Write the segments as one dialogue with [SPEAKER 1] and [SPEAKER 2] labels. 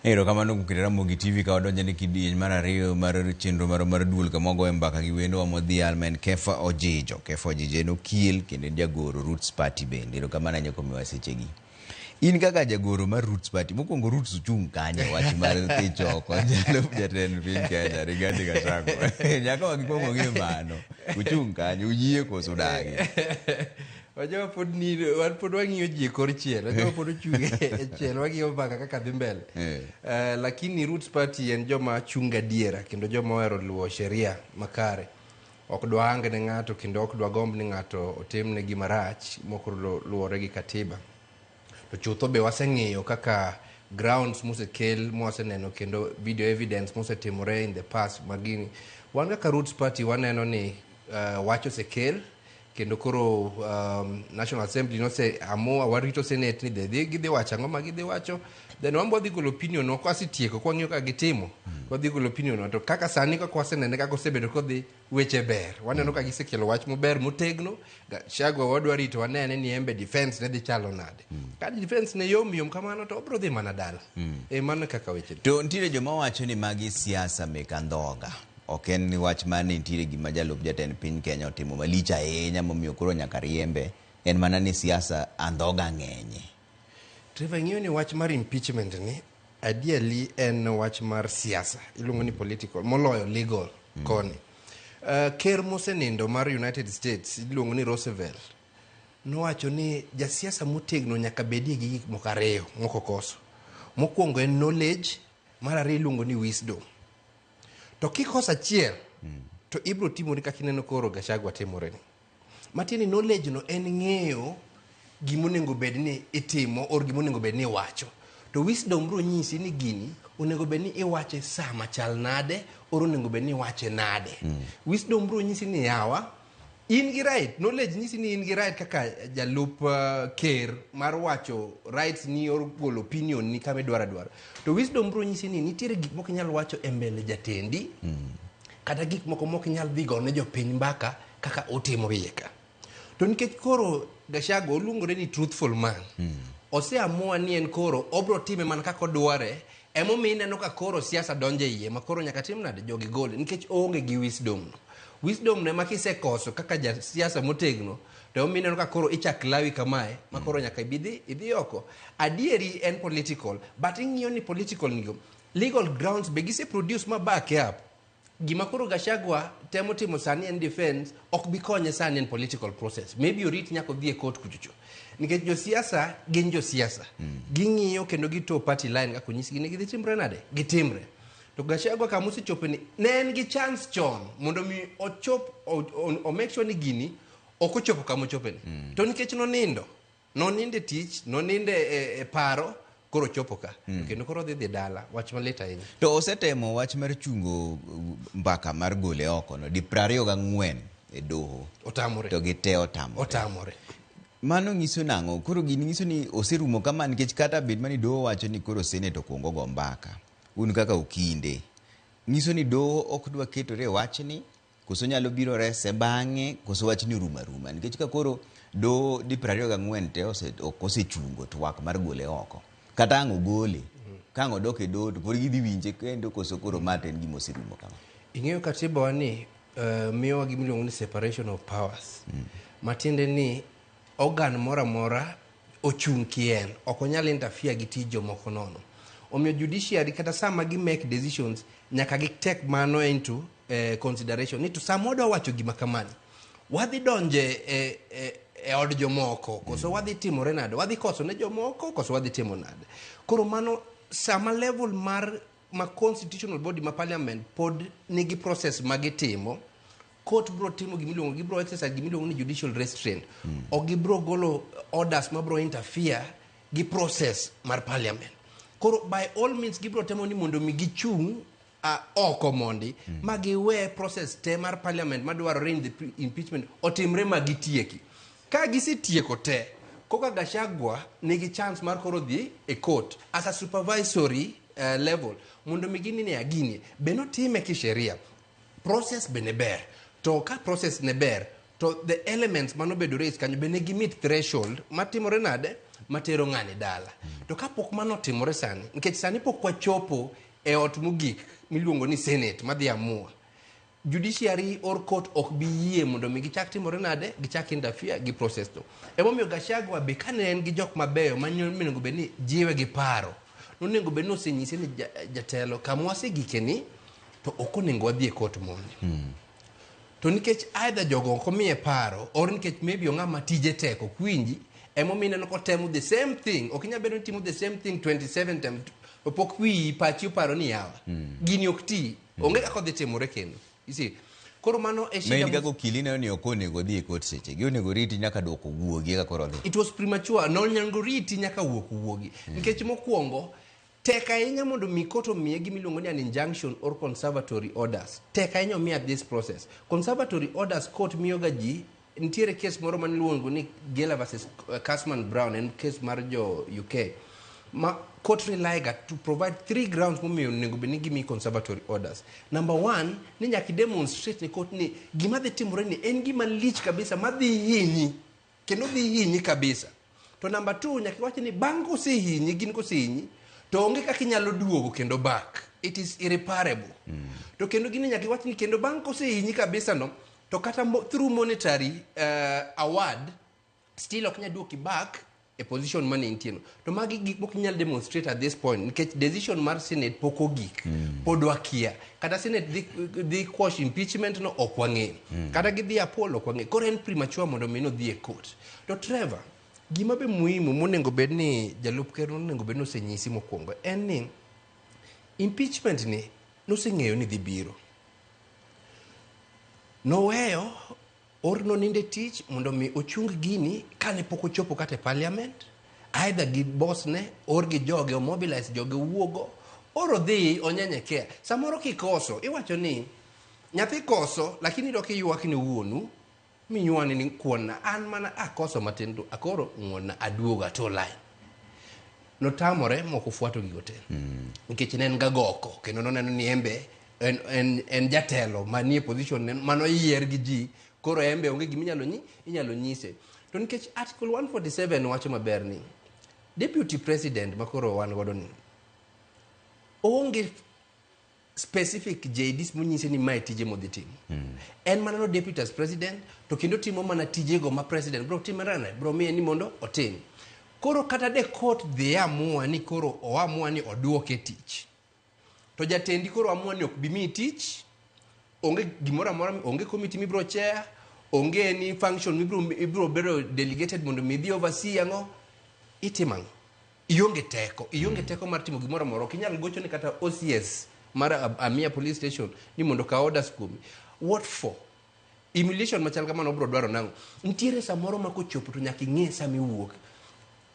[SPEAKER 1] Erokamano kuom keto Ramogi TV ka wadonjo ne kidieny mar ariyo mar chenro marwa mar duol kama wagoye mbaka gi wendowa modhial ma en Kefa Ojijo. Kefa Ojijo en okil kendo en jagoro Roots Party bende. Erokamano ahinya kuom miyowa sechegi. In kaka jagoro mar Roots Party, mokwongo Roots uchung' kanye e wach mar thich oko jalup jatend piny Kenya Rigathi Gachagua? Nyaka wakwong wang'e mano. Uchung' kanye, uyie koso udagi?
[SPEAKER 2] Wajua pod ni wan pod wang'iyo ji e kor chiel. Wajua pod ochung' e chiel wang'iyo mbaka kaka dhi mbele. Lakini Roots Party en joma chung' gadiera kendo joma ohero luwo sheria makare. Ok dwahang ne ng'ato kendo ok dwagomb ni ng'ato otimne gima rach mok luwore gi katiba. To chutho be waseng'iyo kaka grounds mosekel mwaseneno kendo video evidence mosetimore in the past magini. Wan kaka Roots Party waneno ni wach osekel kendo koro National Assembly nose amua warito Senate ni dhi gidhi wacho ang'o ma gidhi wacho, then wan wadhi golo opinion wa kwasetieko kwang'iyo kaka gitimo, wadhi golo opinion wa. To kaka sani kaka wasenene kaka osebedo kodhi, weche ber, waneno ka gisekelo wach maber motegno. Gachagua wadwa rito wanene ni embe defense ne dhi chalo nade. Ka defense ne yom yom kamano to obro dhi mana dala. E mano kaka weche dhi.
[SPEAKER 1] To nitiere joma wacho ni magi siasa mek andhoga. Ok en wach mar ni nitiere gima jalup jatend piny Kenya otimo malich ahinya momiyo koro nyaka riembe. En mana ni siasa andhoga ng'enye.
[SPEAKER 2] Trevor, ing'eyo ni wach mar impeachment ni ideally en wach mar siasa, iluongo ni political moloyo legal koni. Ker mosenindo mar United States iluongo ni Roosevelt nowacho ni jasiasa motegno nyaka bedie gi gik moko ariyo mokokoso. Mokwongo en knowledge, mar ariyo iluongo ni wisdom. To kikoso achiel to ibro timori kaka ineno koro Gachagua timore ni. Matiende ni knowledge no en ng'eyo gimonego bed ni itimo or gimonego bed ni iwacho. To wisdom bro nyisi ni gini onego bed ni iwache sa machal nade or onego bed ni iwache nade. Wisdom bro nyisi ni yawa in gi right, knowledge nyisi ni in gi right kaka jalup ker mar wacho rights ni or golo opinion ni kama idwaro adwara. To wisdom bro nyisi ni nitiere gik mok inyal wacho e mbele jatendi kata gik moko mok inyal dhi gone jopiny mbaka kaka utimo iye ka. To nikech koro Gachagua oluongore ni truthful man, oseamua ni en koro obro time mana kaka odware, emomiyo ineno ka koro siasa donjo e iye ma koro nyaka tim nade jogi gole nikech oonge gi wisdom no. Wisdom no ema kisekoso kaka jasiasa motegno to emomiyo ineno ka koro ichak lawi kamae ma koro nyaka ibidhi idhi oko. Adieri en political, but ing'iyo ni political nigo legal grounds be gise produce ma back up. Gima koro Gachagua temo timo sani en defense ok bi konye sani en political process. Maybe orit nyaka odhi e court kuchocho. Nikech josiasa gin josiasa. Ging'iyo kendo gito party line kaka onyisgi ni gidhi timre nade? Gitimre. To Gachagua kama osechope ni ne en gi chance chon mondo mi ochop o make sure ni gini ok ochopo kama ochope ni. To nikech nonindo, nonindo e tich, nonindo e paro, koro ochopo ka. Kendo koro odhi dhi dala, wach malit ahinya.
[SPEAKER 1] To osetemo wach mar chungo mbaka mar gole oko no di 24 e doho.
[SPEAKER 2] Otamore.
[SPEAKER 1] To gite otamore.
[SPEAKER 2] Otamore.
[SPEAKER 1] Mano nyiso nang'o? Koro gini nyiso ni oserumo kama nikech kata bed mani doho wacho ni koro Senate okwongo go mbaka. Un kaka okinde. Nyiso ni doho ok dwa ketore e wachni koso nyalo biro rese bang'e koso wachni orumo aruma nikech ka koro doho di 24 te ok osechungo twak mar gole oko kata ang' ogole ka ang' odok e doho to pod gidhi winje kendo koso koro ma to en gima oserumo kama.
[SPEAKER 2] Ing'eyo katiba wa ni miyowa gima iluongo ni separation of powers. Matiende ni organ moro amora ochung' kien, ok onyal interfere gi tij jomoko nono. Omiyo judiciary kata sama gi make decisions nyaka gi take mano into consideration ni to sama wadwa wacho gima kamani wadhi donje e od jomoko koso wadhi timore nade, wadhi koso ne jomoko koso wadhi timo nade. Koro mano sama level mar ma constitutional body ma parliament pod nigi process ma gitimo, court bro timo gimiluongo, gibro exercise gimiluongo ni judicial restraint. Ok gibro golo orders ma bro interfere gi process mar parliament. Koro by all means gibro temo ni mondo mi gichung' oko mondi ma giwe process te mar parliament madwarore in the impeachment otimre ma gitieki. Ka gisetieko te, koka Gachagua nigi chance mar koro dhi e court as a supervisory level mondo mi gini ne gini be notime kisheria, process be ne ber. To ka process ne ber to the elements manobedo raised kanyo be ne gi meet threshold matimore nade matero ng'ani dala. To kapok mano otimore sani, nikech sani pok wachopo e ot mogik miluongo ni Senate madhi amua, judiciary or court ok bi yie mondo mi gichak timore nade, gichak interfere gi process no. Emomiyo Gachagua be kane en gi jok mabeyo manonego bed ni jiwe gi paro, nonego bed ni osenyise ni jatelo kama wasegike ni to ok onego wadhi e court mondi. To nikech either jogo ok omiye paro or nikech maybe ong'ama tije tek ok winji, emomiyo ineno kotemo the same thing. Ok inyal bedo ni timo the same thing 27 times to pok wiyi pachi oparo ni yawa gini ok ti, onge kaka odhi timore kendo. You see, koro mano e
[SPEAKER 1] Ma
[SPEAKER 2] shida.
[SPEAKER 1] In kaka okili ineno ni ok onego odhi e court seche gi, onego riti nyaka duoko wuogi eka koro odhi.
[SPEAKER 2] It was premature. Nonego riti nyaka wuok wuogi, nikech mokwongo tek ahinya mondo mi court omiye gima iluongo ni an injunction or conservatory orders. Tek ahinya omiya this process. Conservatory orders court miyoga ji. Nitiere case moro maniluongo ni Gela versus Kasman Brown, en case mar jo UK ma court rely ga to provide three grounds momiyo onego bed ni gimiyi conservatory orders. Number one, ni nyaka demonstrate ne court ni gima dhi timore ni en gima lich kabisa madhi hinyi kendo dhi hinyi kabisa. To number two, nyaka iwach ni bang' kosehinyi, gin kosehinyi to onge kaka inyalo duogo kendo back, it is irreparable. To kendo gini nyaka iwach ni kendo bang' kosehinyi kabisa no to kata through monetary award still ok nyal duoki back e position mane intie no. To magi gik mok inyal demonstrate at this point nikech decision mar Senate pok ogik. Pod wakia kata Senate dhi quash impeachment no, ok wang'eyo. Kata gidhi apol, ok wang'eyo. Koro en premature mondo mi nodhi e court. To Trevor, gima be muhimu monego bed ni jalup ker onego bed ni osenyisi mokwongo en ni impeachment ni noseng'eyo ni dhi biro, noweyo or noninde tich mondo mi ochung gini kane pok ochopo kata e parliament, either gi boss ne or gi joge omobilize joge owuogo or odhi onyenyekea. Samoro kikoso iwacho ni nyathi koso, lakini dok iywak ni wuonu miywani ni kuonna an mana akoso matin to akoro ng'uonna aduogo ato line. Notamore mok ofuato gigo te nikech ne en gagoko kendo noneno ni embe en jatelo manie position ne manoyier gi ji. Koro embe onge gima inyalo nyise. To nikech article 147 wacho maber ni deputy president makoro wan godo ni onge specific JDs monyise ni mae tije modhi timo. En mana no deputy as president to kendo timo mana tijego ma president bro timore bro miye ni mondo otim. Koro kata de court dhi amua ni koro oamua ni oduoke tich, to jatendi koro amua ni ok bi miyi tich, onge gimoro amora, onge committee mibro chair, onge any function mibro ibro bedo delegated mondo mi idhi oversee. Ang'o itimo? Ang'o? Ionge teko, ionge teko mar timo gimoro amora. Ok inyal gocho ne kata OCS mar Amia police station ni mondo okaw orders kuomi. What for? Humiliation machal kamano obro dwaro nang'o? Nitiere samoro ma kochopo to nyaka ing'e sama iwuok.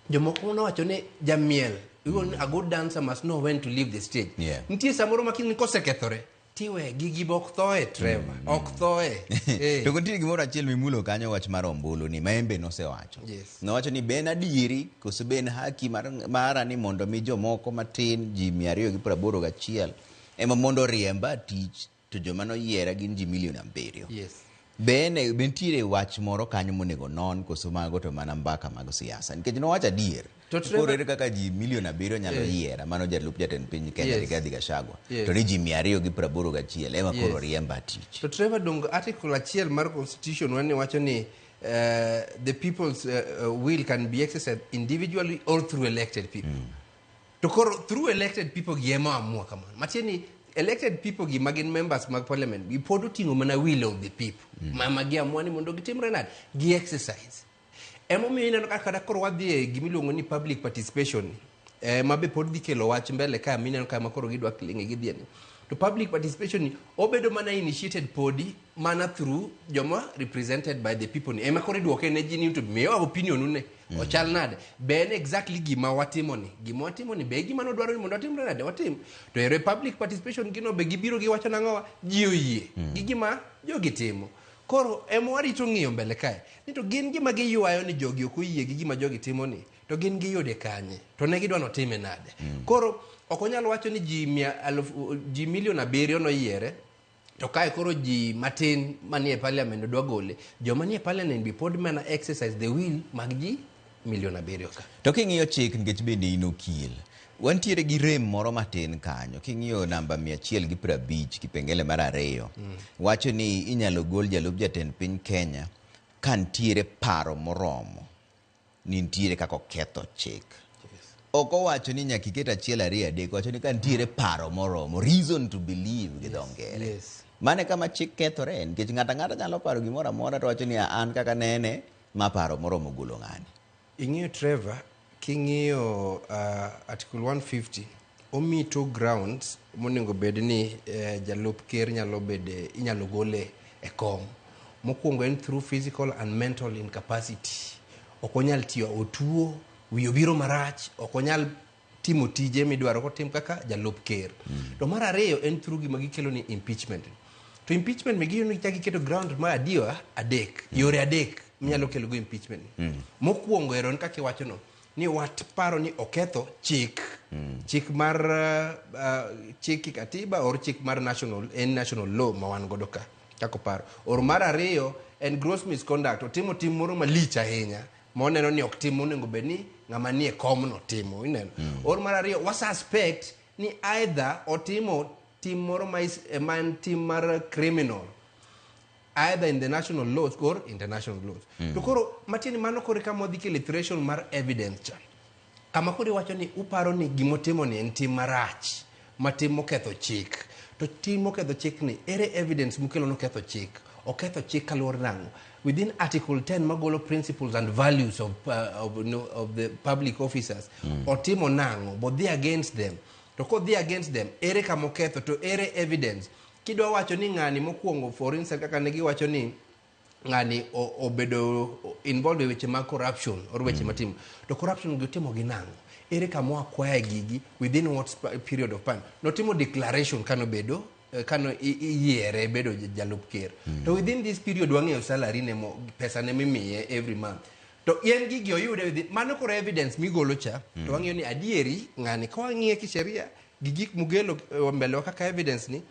[SPEAKER 2] Jomoko nowacho ni jamiel, a good dancer must know when to leave the stage. Nitie samoro ma kiny kosekethore tiwe gigi be ok thoe. Trevor, ok thoe.
[SPEAKER 1] To nitie gimoro achiel mimulo kanyo, wach mar ombulu ni ma embe nosewacho. Nowacho ni be en adieri koso be en haki mara ni mondo mi jomoko matin ji 281 ema mondo oriemba tich to joma noyiera gin ji milion 7. Be nitiere wach moro kanyo monego non koso mago to mana mbaka mag siasa? Nikech nowacho adier.
[SPEAKER 2] To
[SPEAKER 1] Koro ere kaka ji milion 7 nyalo yiera mano jalup jatend piny Kenya Rigathi Gachagua to ni ji 281 ema koro riemba tich?
[SPEAKER 2] To Trevor, dong article achiel mar constitution wani wacho ni the people's will can be exercised individually or through elected people. To koro through elected people gi ema amua kamano. Matiende ni elected people gi magin members mag parliament gi pod oting'o mana will of the people. Ma giamua ni mondo gitimre nade? Gi exercise. Emomiyo ineno ka kata koro wadhi e gimiluongo ni public participation ma be pod dhi kelo wach mbele ka mineno ka ma koro gidwa kling'e gidhie ni. To public participation ni obedo mana initiated podi mana through joma represented by the people ni ema koro iduoke ne ji ni to miyowa opinion une ochal nade, be en exactly gima watimo ni, gima watimo ni be e gima nodwaro ni mondo watimre nade watim. To ero e public participation gino be gibiro giwacho nang'owa ji oyie gi gima jogi timo. Koro ema warito ng'iyo mbele kae ni to gin gima giywayo ni jogi ok oyie gi gima jogi timo ni to gin giyude kanye to ne gidwa notime nade. Koro ok onyal wacho ni ji mia alufu, ji milion 7 noyiere to kae koro ji matin manie parliament dwa gole. Joma nie parliament be pod mana exercise the will mag ji. milion 7 ka.
[SPEAKER 1] To king'iyo chik, nikech bende in okil, wantiere gi rem moro matin kanyo. King'iyo namba 150 kipengele mar 2 wacho ni inyalo gol jalup jatend piny Kenya ka nitiere paro moromo ni nitiere kaka oketho chik. Ok owacho ni nyaka iket 1 2 3, owacho ni ka nitiere paro moromo, reason to believe gi dho ngere. Mano e kama chik kethore, nikech ng'ato ang'ata nyalo paro gimoro amora to wacho ni an kaka nene ma paro moromo golo ng'ani.
[SPEAKER 2] Ing'iyo Trevor, king'iyo Article 150 omi two grounds monego bed ni jalup ker nyalo bede, inyalo gole e kom. Mokwongo en through physical and mental incapacity. Ok onyal tiyo, otuo, wiye obiro marach, ok onyal timo tije midwaro kotim kaka jalup ker. To mar ariyo en through gima gikelo ni impeachment. To impeachment migiyudo ni gichako giketo ground mar adiwa adek, yore adek minyalo kelo go impeachment. Mokwongo ero en kaka iwacho no, ni wat paro ni oketho chik. Chik mar chik katiba or chik mar national, en national law ma wan godo ka, kaka oparo. Or mar ariyo en gross misconduct, otimo tim moro malich ahinya ma oneno ni ok tim monego bed ni ng'ama nie komno timo, ineno. Or mar ariyo, wa suspect ni either otimo tim moro ma en tim mar criminal, either in the national laws or international laws. To koro matiende mano koro kama wadhi kelo threshold mar evidence cha. Kama koro iwacho ni uparo ni gimotimo ni en tim marach, ma tim moketho chik. To tim moketho chik ni, ere evidence mukelo noketho chik? Oketho chik kaluwore nang'o? Within Article 10 magolo principles and values of the public officers, otimo nang'o? Bodhi against them. To kodhi against them, ere kama oketho? To ere evidence? Kidwa wacho ni ng'ani mokwongo, for instance, kaka ne giwacho ni ng'ani obedo involved e weche mag corruption or weche matimo. To corruption gi otimo gi nang'o? Ere kama acquire gigi within what period of time? Notimo declaration kanobedo kano iyiere bedo jalup ker. To within this period wang'eyo salary ne mo, pesa ne mimiye every month. To en gigi oyude within, mano koro evidence migolo cha, to wang'eyo ni adieri ng'ani ka wang'iye kisheria gi gik mugelo mbele wa kaka evidence ni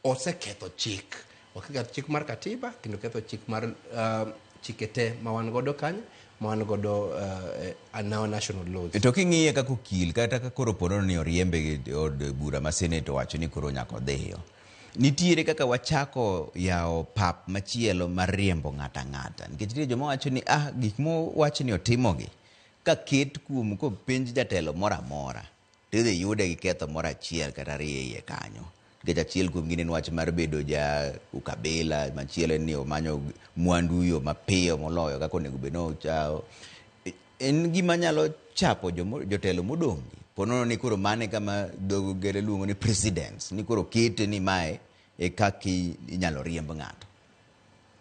[SPEAKER 2] oseketho chik. Oketho chik mar katiba kendo ketho chik mar chike te ma wan godo kanyo, ma wan godo our national laws.
[SPEAKER 1] To king'iye kaka okil, kata ka koro ponono ni oriembe gi od bura ma Senate owacho ni koro nyaka odhiyo, nitiere kaka wachako yawo pap machielo mar riembo ng'ato ang'ata. Nikech nitie joma wacho ni gik mowach ni otimogi, ka ket kuom kopenj jatelo moro amora, to idhi yude gi ketho moro achiel kata ariyo e iye kanyo. Nikech achiel kuom gin en wach mar bedo ja ukabila, machielo en ni omanyo mwandu yo mapiyo moloyo kaka onego bed ni ochawo. En gima nyalo chapo jotelo modong' gi. Ponono ni koro mane kama dho ngere luongo ni precedence, ni koro kete ni mae e kaka inyalo riemb ng'ato.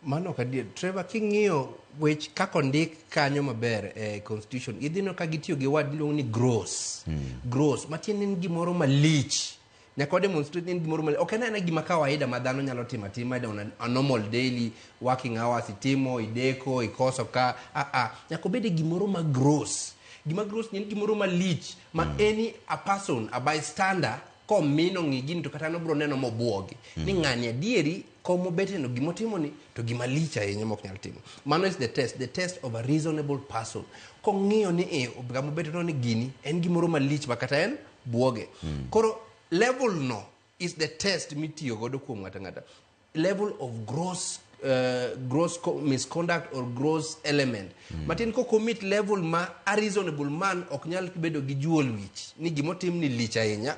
[SPEAKER 2] Mano ok adier. Trevor, king'iyo wech kaka ondik kanyo maber e constitution, idhi neno ka gitiyo gi word miluongo ni gross. Gross, matiende en gimoro malich. Nyaka wa demonstrate ni en gimoro malich. Ok en aena gima kawaida ma dhano nyalo timo atima on a normal daily working hours, itimo, ideko, ikoso ka. Nyaka obed gimoro ma gross. Gima gross ni en gimoro malich ma any a person, a bystander, komino ng'i gini to kata nobro neno mobuogi. Ni ng'ani adieri komobete no gimotimo ni to gima lich ahinya mok nyal timo. Mano is the test of a reasonable person. Kong'iyo ni kamobete no ni gini en gimoro malich ma kata en buoge. Koro level no is the test mitiyo godo kuom ng'ato ang'ata. Level of gross misconduct or gross element. Matin ko commit level ma a reasonable man ok nyal bedo gi juol wich ni gimotim ni lich ahinya.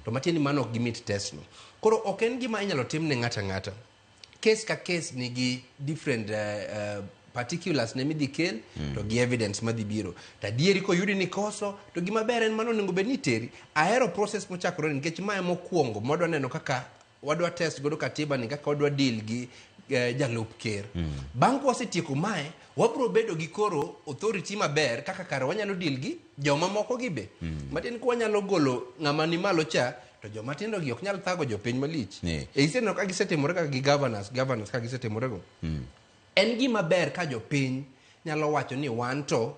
[SPEAKER 2] To matin ni mano ok gimit test no. Koro ok en gima inyalo tim ne ng'ato ang'ata. Case ka case nigi different particulars ne midhi kel to gi evidence madhi biro. To adieri koyudi ni koso to gima ber en mano onego bed ni iteri. Ahero process mochakore ni nikech mae mokwongo mwadwa neno kaka wadwa test godo katiba ni kaka wadwa deal gi jalup ker. Bang' ka wasetieko mae, wabro bedo gi koro authority maber kaka kare wanyalo deal gi joma moko gi be. Matin ka wanyalo golo ng'ama ni malo cha, to joma tindo gi ok nyal thago jopiny malich. E iseneno ka gisetimore kaka gi governors ka gisetimore go. En gima ber ka jopiny nyalo wacho ni wan to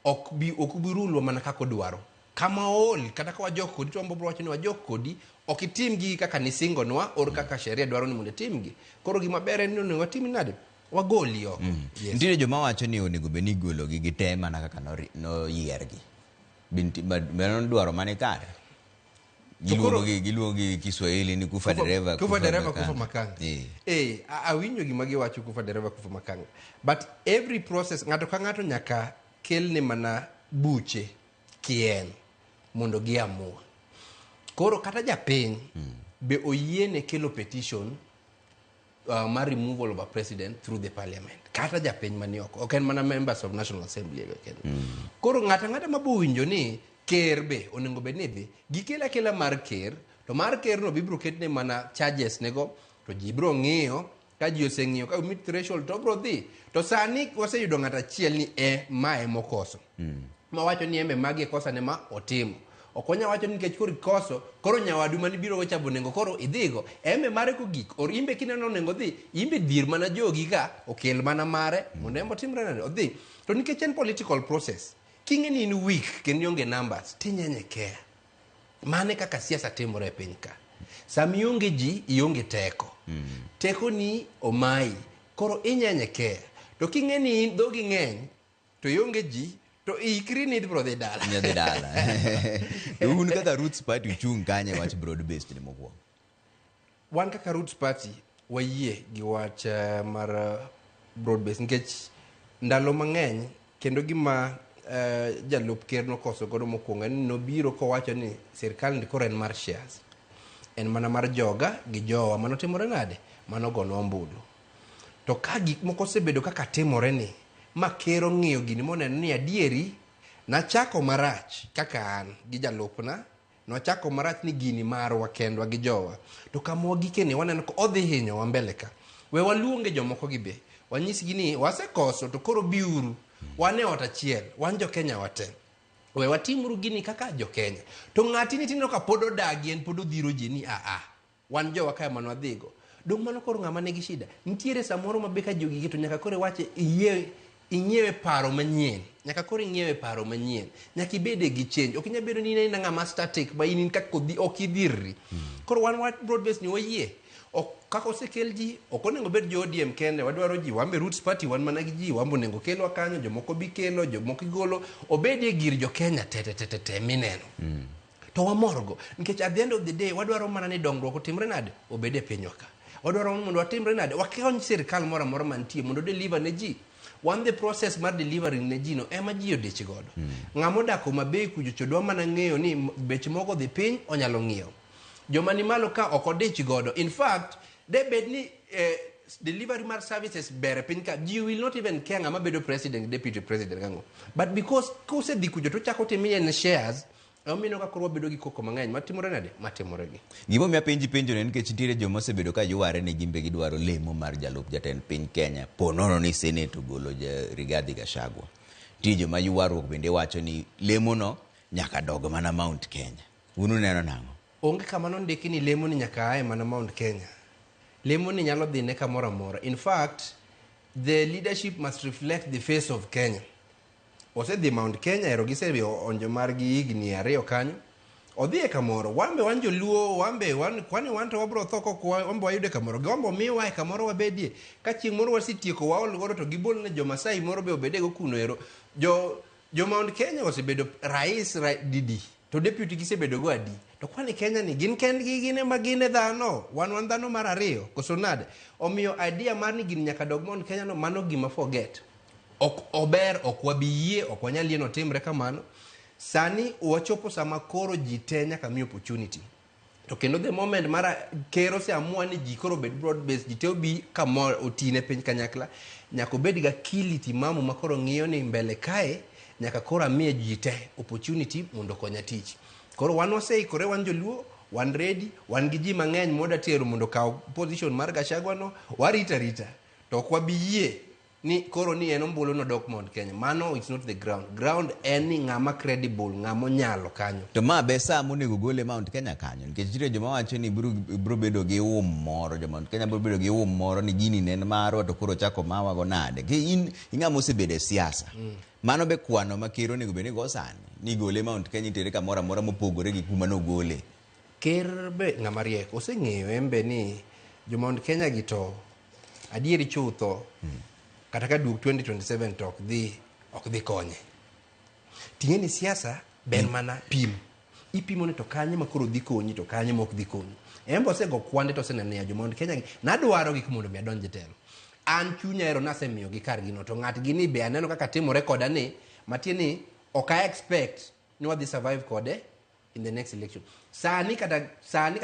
[SPEAKER 2] ok bi rulwa mana kaka odwaro. Kama ool, kata ka wajok kodi to wabro wacho ni wajok kodi, ok itim gigi kaka nisingonwa or kaka sheria dwaro ni mondo itimgi. Koro gima ber en ni onego watim nade? Wagoli oko. Yes.
[SPEAKER 1] Nitiere joma wacho ni onego bed ni igologi gi te mana kaka noyiergi. Be mano dwaro mane kare? Giluongo gi Kiswahili ni kufa dereva
[SPEAKER 2] kufa dereva kufa makanga. Eh, awinjo gima giwacho, kufa dereva kufa makanga. But every process, ng'ato ka ng'ato nyaka kelne mana buche kien mondo giamua. Koro kata japiny be oyiene kelo petition mar removal of a president through the parliament. Kata japiny mani oko, ok en mana members of National Assembly kende. Koro ng'ato ang'ata mabowinjo ni ker be onego bed ni dhi, gikel akela mar ker, to mar ker no bibiro ketne mana charges nego, to ji biro ng'iyo. Ka ji oseng'iyo ka meet threshold, to obiro dhi. To sani waseyudo ng'ato achiel ni e mae mokoso mawacho ni embe magi e kosa ne ma otimo. Ok wanyal wacho ni nikech koro ikoso, koro nyawadu manibiro go cha be onego koro idhigo embe mare kogik or imbe kineno onego dhi imbe dhier mana jogi ka okel mana mare mondo embe otimre nade odhi. To nikech en political process, king'e ni in weak kendo ionge numbers, tinyenye care. Mane kaka siasa timore e piny ka. Sama ionge ji, ionge teko. Tekoni omayi, koro inyenye care. To king'e ni in dhogi ng'eny to ionge ji, to ikri ni ibiro dhi dala.
[SPEAKER 1] Nyadhi dala. To un kaka Roots Party uchung' kanye wach broad based ni mokwongo?
[SPEAKER 2] Wan kaka Roots Party wayie gi wach mar broad based, nikech ndalo mang'eny kendo gima jalup ker nokoso godo mokwongo en ni nobiro kowacho ni sirkal ni koro en mar shares, en mana mar joga gi jowa. Mano timore nade? Mano gonwa ombulu. To ka gik moko osebedo kaka timore ni ma ker ong'iyo gini moneno ni adieri nachako marach kaka an gi jalupna nwachako marach ni gini marwa kendwa gi jowa, to kama wagikeni waneno ka odhi hinyowa mbele ka, we waluonge jomoko gi be wanyisgi ni wasekoso, to koro biuru wan e ot achiel, wan jo Kenya wate, we watimuru gini kaka jo Kenya. To ng'ati ni tineno ka pod odagi, en pod odhiro ji ni aa wan jowa kae mano wadhigo. Dong mano koro ng'ama nigi shida nitiere samoro ma be ka jogi to nyaka koro iwache iyie ing'iewe paro manyien, nyaka koro ing'iewe paro manyien, nyaka ibede gi change. Ok inyal bedo ni in ng'ama static ma in in kaka kodhi ok idhirri. Koro wan wach broad base ni wayie. Ok kaka osekel ji, ok onego bed jo ODM kende. Wadwaro ji, wan be Roots Party wan mana gi ji, wan be onego kelwa kanyo, jomoko bi kelo, jomoko igolo, obedie gir jo Kenya te te te te te mineno. To wamorgo nikech at the end of the day wadwaro mana ni dongruok otimre nade, obed e pinywa ka. Wadwaro mondo watimre nade, wakony sirikal moro amora mantie mondo deliver ne ji. Wan the process mar delivering ne ji no ema ji odich godo. Ng'ama odak Homa Bay kucho dwa mana ng'eyo ni bech mogo dhi piny, onyalo ng'iewo. Joma ni malo ka ok odich godo. In fact, de bed ni delivery mar services ber e piny ka, ji will not even care ng'ama bedo president, deputy president kang'o. But because kosedhi kucho to chako timo en shares, emomiyo ka koro wabedo gi koko mang'eny matimore nade, matimore gi.
[SPEAKER 1] Gimomiyo apenji penjo ni nikech nitiere joma osebedo ka yware ni gin be gidwaro lemo mar jalup jatend piny Kenya po nono ni Senate ogolo Rigathi Gachagua. Nitie joma ywaruok bende wacho ni lemono nyaka dog mana Mount Kenya. Un uneno nang'o?
[SPEAKER 2] Onge kama nondiki ni lemo ni nyaka ae mana Mount Kenya. Lemo ni nyalo dhi ne kamoro amora. In fact, the leadership must reflect the face of Kenya. Osedhi Mount Kenya ero gisedhi onjo margi higni 2 kanyo. Odhi e kamoro, wan be wan joluo, wan be wan kwani wan to wabro tho kok wan be wayude kamoro. Gi wan be omiwa e kamoro wabedie. Ka chieng' moro wasetieko waol godo to gibol ne jo Masai moro be obedego kuno ero. Jo Mount Kenya osebedo rais didi to deputy gisebedo go adi. To kwani Kenya ni gin kendgi, gin ema gin e dhano, wan dhano mar ariyo koso nade? Omiyo idea mar ni gini nyaka dog Mount Kenya no, mano gima forget. Ok ober, ok wabi yie, ok wanyal yie notimre kamano. Sani wachopo sama koro ji te nyaka mi opportunity. To kendo the moment mar ker oseamua ni ji koro obed broad based, ji te obi kamoro otine piny kanyakla, nyaka obed gi akili timamu ma koro ng'iyo ni mbele kae nyaka koro amiye ji te opportunity mondo okonya tich. Koro wan waseikore, wan joluo, wan ready, wan gi ji mang'eny moda tero mondo okaw position mar Gachagua no, warita rita. To ok wabi yie ni koro ni en ombulu nodok Mount Kenya. Mano it's not the ground. Ground en ni ng'ama credible, ng'ama onyalo kanyo.
[SPEAKER 1] To ma be sa monego gole Mount Kenya kanyo, nikech nitiere joma wacho ni biro bedo gi um moro, jo Mount Kenya biro bedo gi um moro ni gini ne en marwa to koro ochako mawago nade. Ki in ing'ama osebedo e siasa. Mano be kwano ma ker onego bed ni go sani, ni gole Mount Kenya itere kamoro amora mopogore gi kuma nogole.
[SPEAKER 2] Ker be ng'ama riek, oseng'eyo en be ni jo Mount Kenya gi to Adieri chutho, kata ka duog 2027 to ok dhi konye. Ting'e ni siasa ber mana pim. Ipimo ni to kanye ma koro dhi konyi to kanye ma ok dhi konyi. En be osego kwande to oseneno ni ya jo Mount Kenya gi nadwaro gik mondo mi adonj e telo. An chunya ero nasemiyogi kargi no to ng'atgi ni be aneno kaka timore koda ni matie ni ok I expect ni wadhi survive kode in the next election. Sani kata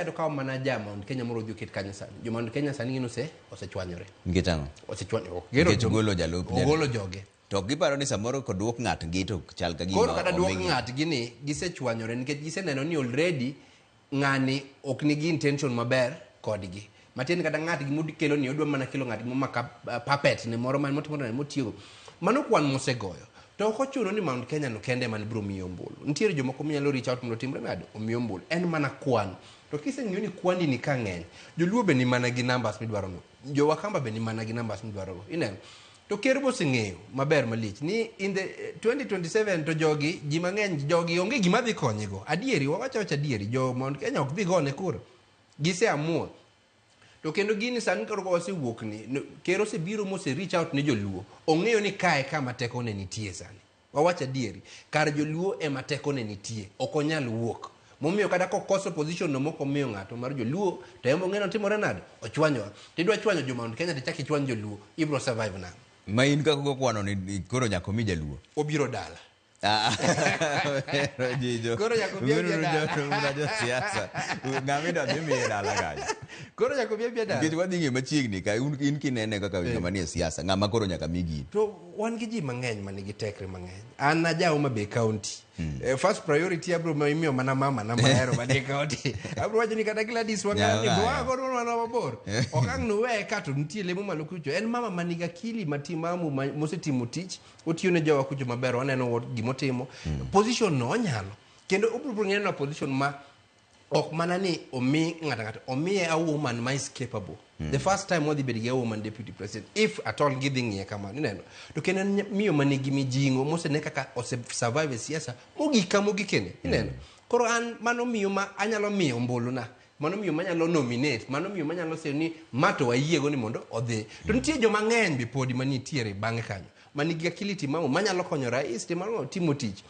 [SPEAKER 2] okaw mana ja Mount Kenya moro odhi oket kanyo sani. Jo Mount Kenya sani gin osechwanyore.
[SPEAKER 1] Nikech ang'o?
[SPEAKER 2] Osechwanyore.
[SPEAKER 1] Nikech golo jalup
[SPEAKER 2] Ogolo joge.
[SPEAKER 1] To ok giparo ni samoro koduok ng'atgi to chal ka gima
[SPEAKER 2] Koro kata duok
[SPEAKER 1] omigi.
[SPEAKER 2] ng'atgi ni gisechwanyore nikech giseneno ni already ng'ani ok nigi intention maber kodgi. Matiende kata ng'atgi modikelo ni odwa mana kelo ng'atgi momaka puppet ne moro man motimo nade motiyogo. Mano kwan mosegoyo. To ok ochuno ni Mount Kenya no kende ema biro miyi ombulu. Nitiere jomoko minyalo reach out mondo otimre nade omiyi ombulu. En mana kwan. To kiseng'iyo ni kwandi ni ka ng'eny, joluo be ni mana gi numbers midwaro no. Jo Wakamba be ni mana gi numbers midwaro go. Ineno? To ker boseng'eyo maber malich ni in the 2027 to jogi ji mang'eny jogi onge gima dhi konyego. Adieri wawacho awacha adieri jo Mount Kenya ok dhi gone kura. Giseamua. To kendo gini sani koro ka wasewuok ni ker osebiro mose reach out ne joluo. Ong'eyo ni kae kama tekone nitie sani. Wawach adieri. Kar joluo ema tekone nitie. Ok onyal wuok. Momiyo kata kokoso position no mok omiyo ng'ato mar joluo to en ong'eyo ni otimore nade? Ochwanyowa. Tidwa chwanyo jo Mount Kenya tichak ichwany joluo. Ibro survive nang'o?
[SPEAKER 1] Ma in kaka ugo kwano ni koro nyaka omi jaluo.
[SPEAKER 2] Obiro dala.
[SPEAKER 1] Ah, Jijo.
[SPEAKER 2] Koro nyaka obi abia dala.
[SPEAKER 1] Una josiasa. Ng'ama idwa dhi miye dala kanyo.
[SPEAKER 2] Koro nyaka obi abia dala.
[SPEAKER 1] Nikech wadhi ng'e machiegni ka in kinene kaka ng'ama nie siasa, ng'ama koro nyaka mi gini.
[SPEAKER 2] To wan gi ji mang'eny manigi tekre mang'eny. An aja Homa Bay County. First priority abro imiyo mana mama na mahero manie county. Abro wacho ni kata Gladys Wanga ni
[SPEAKER 1] Nyalo
[SPEAKER 2] bo godo mana mabor. Ok ang' nuweye ka to nitie lemo malo kucho. En mama manigi akili matimamu mosetimo tich, otiyo ne jowa kucho maber, waneno gimotimo. Position no onyalo. Kendo obro bro ng'eyo na position ma ok mana ni omi ng'ato ng'ato omiye a woman ma is capable. The first time wadhi bedo gi a woman deputy president if at all gidhi ng'iye kamano ineno to kendo en miyo manigi mijing'o mosene kaka ose survive e siasa mogik ka mogikene ineno. Koro an mano miyo ma anyalo miyo ombulu na, mano miyo manyalo nominate, mano miyo manyalo sero ni ma to wayiego ni mondo odhi to nitie joma ng'eny be podi manitiere bang'e kanyo manigi akili timamu manyalo konyo rais timo timo tich.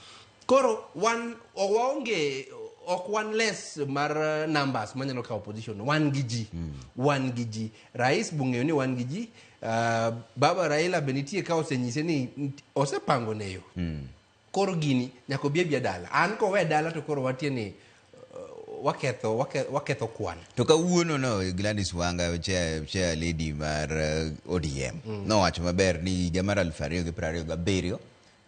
[SPEAKER 2] Koro wan waonge ok wan less mar numbers manyalo kawo position. Wan gi ji, wan gi ji. Rais bong'eyo ni wan gi ji. Baba Raila be nitie ka osenyise ni osepango ne yo. Koro gini nyaka obi abia dala. An kowe dala to koro watie ni waketho kwan.
[SPEAKER 1] To kawuono no Gladys Wanga, chair lady mar ODM, nowacho maber ni higa mar 2027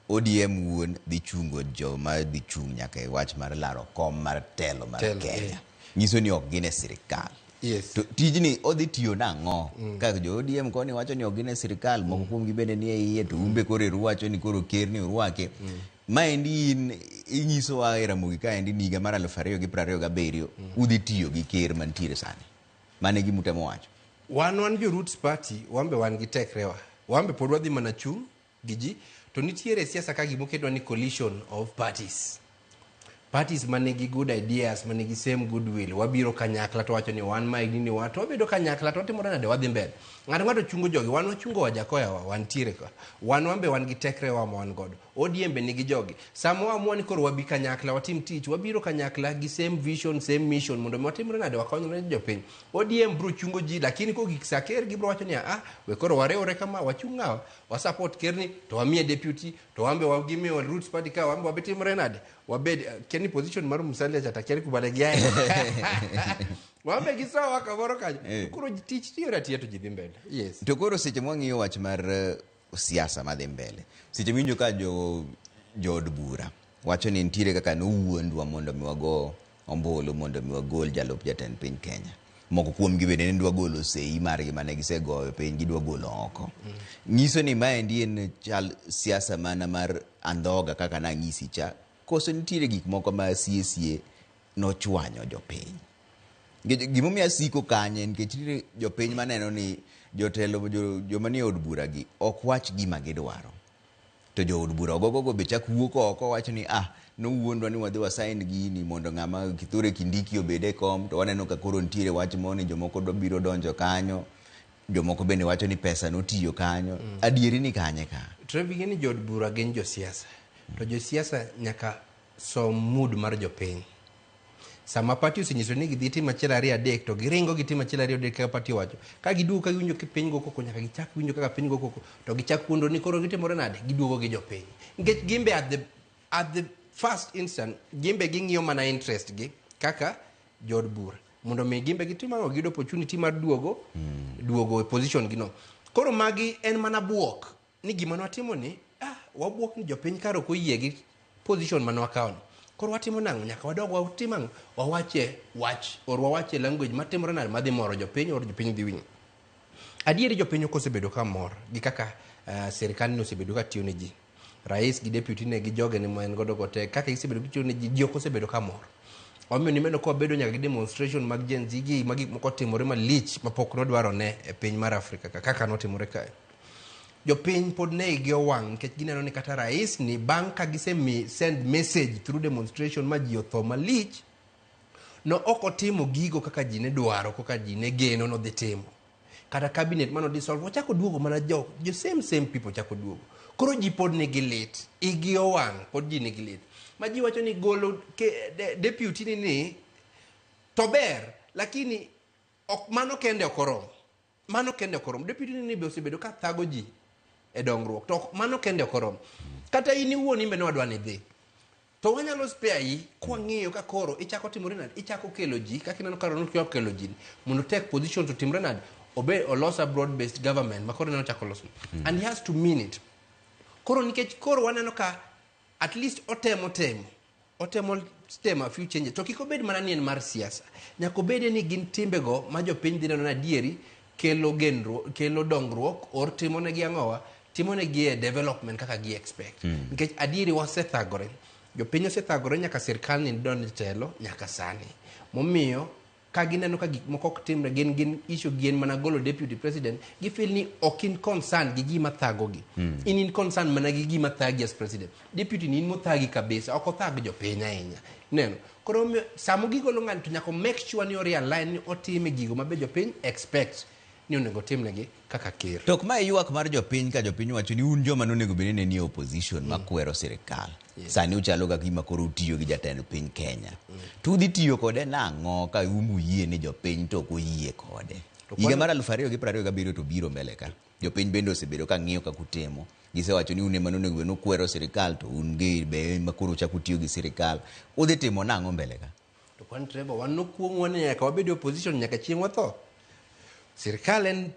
[SPEAKER 1] ODM wuon dhi chungo joma dhi chung' nyaka e wach mar laro kom mar telo mar
[SPEAKER 2] Telo,
[SPEAKER 1] Kenya.
[SPEAKER 2] Eh.
[SPEAKER 1] Nyiso ni ok gin e sirikal.
[SPEAKER 2] Yes.
[SPEAKER 1] To tijni odhi tiyo nang'o? Ka jo ODM koni wacho ni ok gin e sirikal, moko kuomgi bende ni e iye, to un be koro eru wacho ni koro ker ni urwake. Maendi in inyisowa e Ramogi kaendi ni higa mar 2027 udhi tiyo gi ker mantiere sani. Mano e gima utemo wacho.
[SPEAKER 2] Wan jo Roots Party, wan be wan gi tekrewa, wan be pod wadhi mana chung' gi ji to nitiere siasa ka gimoketwa ni coalition of parties, parties manigi good ideas, manigi same goodwill. Wabiro kanyakla to wacho ni wan mae gini wa to wabedo kanyakla to watimore nade wadhi mbele. Ng'ato ng'ato chungo jogi, wan wachungo Wajakoya wa wantiere ka wan be wan gi tekrewa ma wan godo. ODM be nigi jogi. Sama waamua ni koro wabi kanyakla watim tich, wabiro kanyakla gi same vision, same mission mondo mi watimre nade wakonyre jopiny. ODM bro chungo ji, lakini kogik sa ker gibro wacho ni ah, we koro wariwre kama wachung' ng'awa wasupport ker ni to wamiye deputy to wan be gimiyo Roots Party ka wan be wabitimre nade wabed kia ni position mar Musalia cha takia ni kuma ne giaye wan be gisowa kamoro kanyo. Koro tich tiyore atiya to ji dhi mbele, yes.
[SPEAKER 1] To koro seche mwang'iyo wach mar siasa madhi mbele, seche miwinjo ka jo jood bura wacho ni nitiere kaka nowuondwa mondo mi wago ombulu mondo mi wagol jalup jatend piny Kenya. Moko kuomgi bende ne dwa golo sei margi mane gisegoyo piny gidwa golo oko. Nyiso ni maendi en chal siasa mana mar andhoga kaka nang'isi cha, koso nitiere gik moko ma sie sie nochwanyo jopiny. Nikech gimomiyo asiko kanye nikech nitiere jopiny maneno ni jotelo joma nie od bura gi ok wach gima gidwaro. To jood bura ogogogo be chak wuok oko wacho ni ah nowuondwa ni wadhi wasign gini mondo ng'ama Kithure Kindiki obed e kom to waneno ka koro nitiere wach moro ni jomoko dwa biro donjo kanyo. Jomoko bende wacho ni pesa notiyo kanyo. Adieri ni kanye ka?
[SPEAKER 2] Trevi, ng'e ni jood bura gin josiasa. To josiasa nyaka som mood mar jopiny. Sama party osenyiso ni gidhi timo achiel ariyo adek to giringo gitimo achiel ariyo adek kaka party owacho. Ka giduogo ka giwinjo ka piny go koko, nyaka gichak winjo kaka piny go koko to gichak wuondo ni koro gitimore nade, giduogo gi jopiny. Nikech gimbe at the first instant gimbe ging'iyo mana interest gi kaka jood bura mondo mi gimbe gitim ang'o, giyud opportunity mar duogo e position gi no. Koro magi en mana buok ni gima nwatimo ni wabuok ni jopiny kar ok oyie gi position mane wakawo ni. Koro watimo nang'o? Nyaka wadog watim ang'o? Wawache wach or wawache language matimore nade madhi moro jopiny or jopiny dhi winjo. Adieri jopiny ok osebedo ka mor gi kaka sirikal ni osebedo ka tiyo ne ji. Rais gi deputy ne gi joge ne ma en godo go te kaka gisebedo gitiyo ne ji, ji ok osebedo ka mor. Omiyo nimeno ka wabedo nyaka gi demonstration mag Gen Z gi ma gik moko otimore malich mapok nodwaro ne e piny mar Afrika ka kaka notimore kae. Jopiny pod ne igi owang' nikech gineno ni kata rais ni bang' ka gisemi send message through demonstration ma ji otho malich, no ok otimo gigo kaka ji ne dwaro, kaka ji ne geno nodhi timo. Kata cabinet mano dissolve ochako duogo mana jo same same people chako duogo. Koro ji pod nigi lit, igi owang', pod ji nigi lit. Ma ji wacho ni golo deputy ni to ber, lakini ok mano kende ok oromo. Mano kende ok oromo. Deputy ni be osebedo ka thago ji e dongruok. To mano kende ok oromo. Kata in iwuon in be ne wadwa ni idhi. To wanyalo spare yi kwang'iyo ka koro ichako timore nade, ichako kelo ji kaka ineno ka Ronald chako kelo ji mondo take position to timre nade, obe olos a broad based government ma koro ineno chako loso. And he has to mean it. Koro nikech koro waneno ka at least otemo temo a few changes to kik obed mana ni en mar siasa, nyaka obede ni gin timbego ma jopiny dhi neno ni adieri kelo genruok, kelo dongruok or timonegi ang'owa, timonegi e development kaka gi expect. Nikech adieri wasethagore, jopiny osethagore nyaka sirkal ni donj e telo nyaka sani, momiyo ka gineno ka gik moko ok timre, gin issue gi en mana golo deputy president. Gi feel ni ok in concern gi gima thagogi, in concern mana gi gima thagi as president. Deputy ni in mothagi kabisa, ok othag jopiny ahinya neno. Koro omiyo sama gigolo ng'ani to nyaka make sure ni o realign ni otime gigo mabe jopiny expect ni onego timnegi kaka ker.
[SPEAKER 1] To ok mae ywak mar jopiny ka jopiny wacho ni un joma nonego bed ni nie opposition makwero sirikal. Sani uchalo ka gima koro utiyo gi jatend piny Kenya. To udhi tiyo kode nang'o ka umuyie ni jopiny to ok oyie kode?
[SPEAKER 2] To
[SPEAKER 1] Higa mar 2027 to biro mbele ka. Jopiny bende osebedo ka ng'iyo kaka utimo. Gisewacho ni un ema nonego bed ni ukwero sirikal to un gi be ema koro uchako utiyo gi sirikal. Udhi timo nang'o mbele ka?
[SPEAKER 2] To kwan Trevor, wan nokuong'wa ni nyaka wabed e opposition nyaka chieng' watho. Sirikal en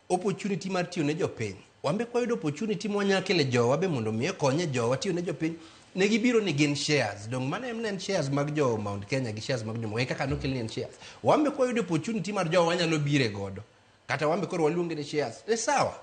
[SPEAKER 2] opportunity mar tiyo ne jopiny. Wan be kwayudo opportunity ma wanyalo kele jowa be mondo mi okonye jowa tiyo ne jopiny. Ne gibiro ni gin shares. Dong mano en en shares mag jo Mount Kenya gi shares mag jomoko. E kaka nokel ni en shares. Wan be kwayudo opportunity mar jowa wanyalo bire godo. Kata wan be koro waluonge ni shares. E sawa.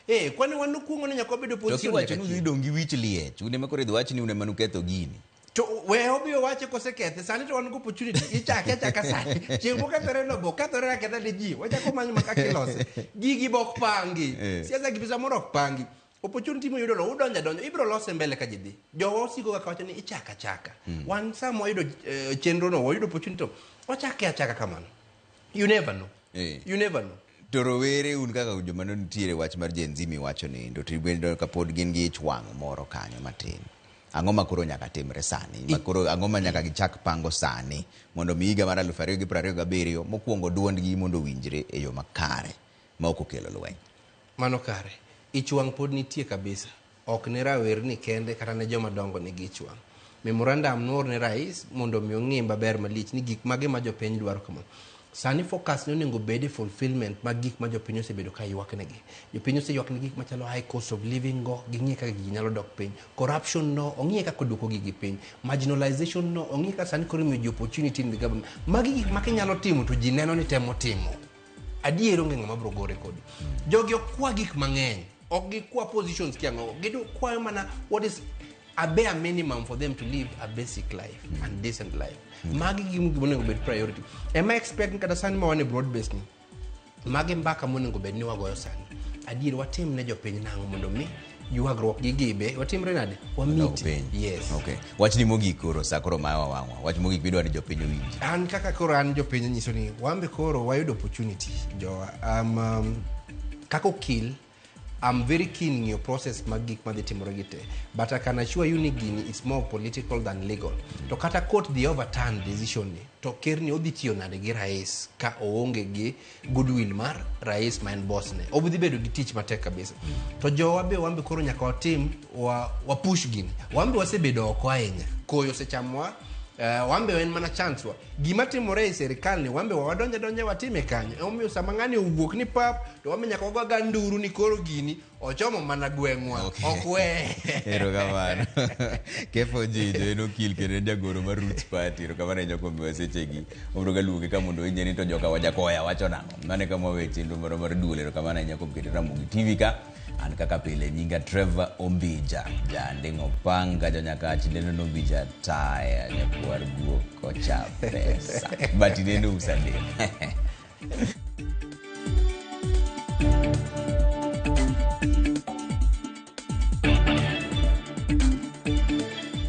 [SPEAKER 2] Eh, kwani wan nokuong'o ni nyaka wabed
[SPEAKER 1] To
[SPEAKER 2] opposition
[SPEAKER 1] kiwacho
[SPEAKER 2] nyaka
[SPEAKER 1] ni udhi
[SPEAKER 2] chieng'.
[SPEAKER 1] dong' gi wich liech, un ema koro idhi wach ni un ema nuketho gini.
[SPEAKER 2] To we obi owache kosekethe sani to wan gi opportunity ichake achaka sani chieng' mokethore no bo kethore aketha ne ji wachako manyo ma kaka ilose gigi bok pangi. Siasa gi pesa moro ok pangi. Opportunity moyudo no udonjo adonjo ibiro lose mbele ka ji dhi jowa osiko kaka wacho ni ichaka achaka. Wan sama wayudo chenro no, wayudo opportunity to wachake achaka kamano. You never know. You never know.
[SPEAKER 1] To rowere un kaka joma ne nitiere wach mar Gen Z miwacho nindo to ibedo ka pod gin gi ich wang' moro kanyo matin. Ang'o ma koro nyaka timre sani? Ma koro ang'o ma nyaka gichak pango sani mondo mi higa mar 2027 mokwongo duondgi mondo owinjre e yo makare ma ok okelo lweny.
[SPEAKER 2] Mano kare. Ich wang' pod nitie kabisa. Ok ne rawerni kende, kata ne joma dongo nigi ich wang'. Memorandum noor ne rais mondo mi ong'i maber malich ni gik mage ma jopiny dwaro kama. Sani focus ne onego bed e fulfillment mag gik ma jopiny osebedo ka ywak negi. Jopiny oseywak ne gik machalo high cost of living go, ging'iye kaka gigi nyalo dok piny. Corruption no, ong'iye kaka oduoko gigi piny. Marginalization no, ong'iye kaka sani koro imiyo ji opportunity in the government. Magi gik ma kinyalo timo to ji neno ni temo timo. Adier onge ng'ama biro gore kodi. Jogi ok kwa gik mang'eny. Ok gikwa positions kiang'o. Gikwayo mana what is a bare minimum for them to live a basic life and decent life. Magi gin gima onego bed priority. Ema expect ni kata sani ma wan e broad base ni, magi mbaka monego bed ni wagoyo sani. Adier watim ne jopiny nang'o mondo mi Ywagruok gi gibe watimre nade? Wamiti.
[SPEAKER 1] Piny.
[SPEAKER 2] Yes.
[SPEAKER 1] Okay. Wachni mogik koro sa koro mawa wang'wa. Wach mogik midwa ni jopiny owinji.
[SPEAKER 2] An kaka koro an jopiny nyiso ni wambe koro wayudo opportunity jowa. Kaka okil, I'm very keen ng'iyo process mag gik madhi timore gi te, but I can assure you ni gini it's more political than legal. To kata court dhi overturn decision ni, to ker ni odhi tiyo nade gi rais ka oonge gi goodwill mar rais ma en boss ne? Obidhi bedo gi tich matek kabisa. To jowa be wambe koro nyaka watim wa push gini. Wambe wasebedo oko ahinya, koyo osechamowa. Wambe en mana chance wa. Gima timore e sirikal ni wambe wadonja donja watime kanyo. Emomiyo sama ng'ani owuok ni pap, to wambe nyaka wago ga nduru ni koro gini ochomo mana gweng'wa.
[SPEAKER 1] Okay.
[SPEAKER 2] Ok we.
[SPEAKER 1] Erokamano. Kefa Ojijo en okil kendo en jagoro mar Roots Party. Erokamano ahinya kuom miwa sechegi. Wabiro ga luonge ka mondo winje ni to joka Wajakoya wacho nang'o. Mano e kama wawe chenro marwa mar duol. Erokamano ahinya kuom keto Ramogi TV ka. An kaka pile nyinga Trevor Ombija. Janding' opanga jonyakach neno Ombija taya nyakwar guok kocha pesa. But ineno usa del.